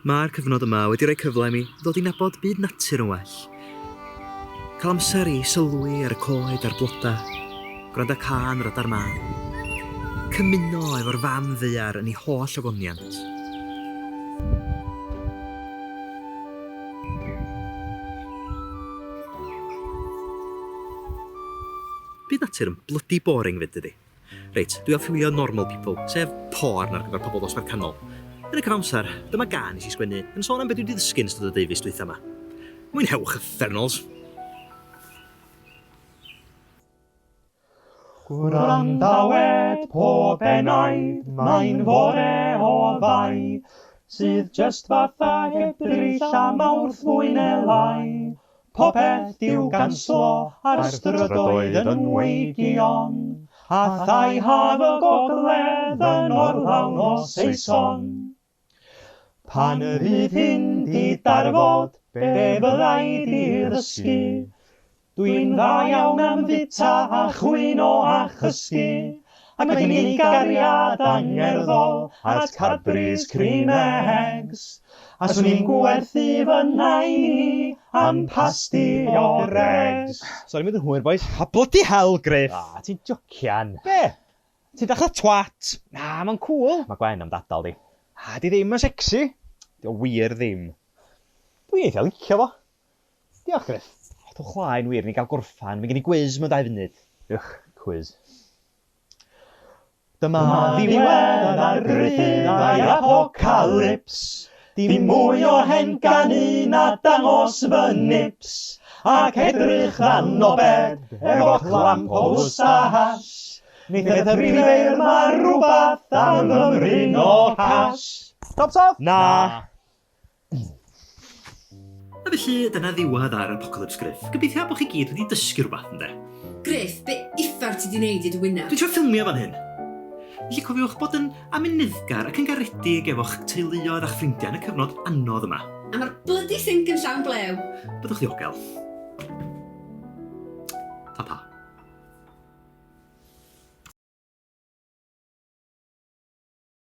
Mae'r cyfnod yma wedi rhoi cyfle i mi ddod i nabod byd natur yn well. Cael amser i sylwi ar y coed a'r blodau, gwrando cân yr adar mân, cymuno efo'r fam ddaear yn ei holl ogoniant. Byd natur yn blydi boring 'fyd, dydi? Reit, dwi off i wylio Normal People, sef porn ar gyfer pobl dosbarth canol. Yn y cyfamser, dyma gân nes i sgwennu yn sôn am be dwi wedi ddysgu yn ystod y deufis dwytha 'ma. Mwynhewch, uffernals! Gwrandawed pob enaid, mae'n fore o Fai, sydd jyst fatha Ebrill a Mawrth mwy ne' lai. Popeth i'w ganslo a'r strydoedd yn weigion, a thai haf y gogledd yn orlawn o Saeson. Pan fydd hyn 'di darfod, be fyddai 'di ddysgu? Dwi'n dda iawn am fita a chwyno a chysgu, ac mae gen i gariad angerddol at Cadbury's Cream Eggs. A swn i'n gwerthu fy nain i am pasty o Greggs. Sori mynd yn hwyr bois. A bloody hell Griff! Ah, ti'n jocian. Be? Ti'n dechrau twat! Na, mae'n cŵl. Mae Gwen am d'adal di. Ah, di ddim yn sexy. Di o wir ddim. Dwi'n eitha licio fo. Diolch Griff. O, dwch mlaen wir, ni gael gorffan. Mae gen i gwis mewn dau funud. Ych, cwis. Dyma ddiwedd ar Gruffydd a'i apocalyps. Dim mwy o hen ganu na dangos fy nips, ac edrych ddan o bed efo clamp o fwstas. Neith y prifeirdd 'ma rwbath am fymryn o cash. Tops off! Na! A felly, dyna ddiwedd ar Apocalypse Griff. Gobeithio bod chi gyd wedi dysgu rhywbeth, ynde? Griff, be uffar ti di neud i dy wyneb? Dwi'n trio ffilmio fan hyn. Felly cofiwch bod yn amyneddgar ac yn garedig efo'ch teuluoedd a'ch ffrindiau yn y cyfnod anodd yma. A mae'r blydi sinc yn llawn blew. Byddwch ddiogel.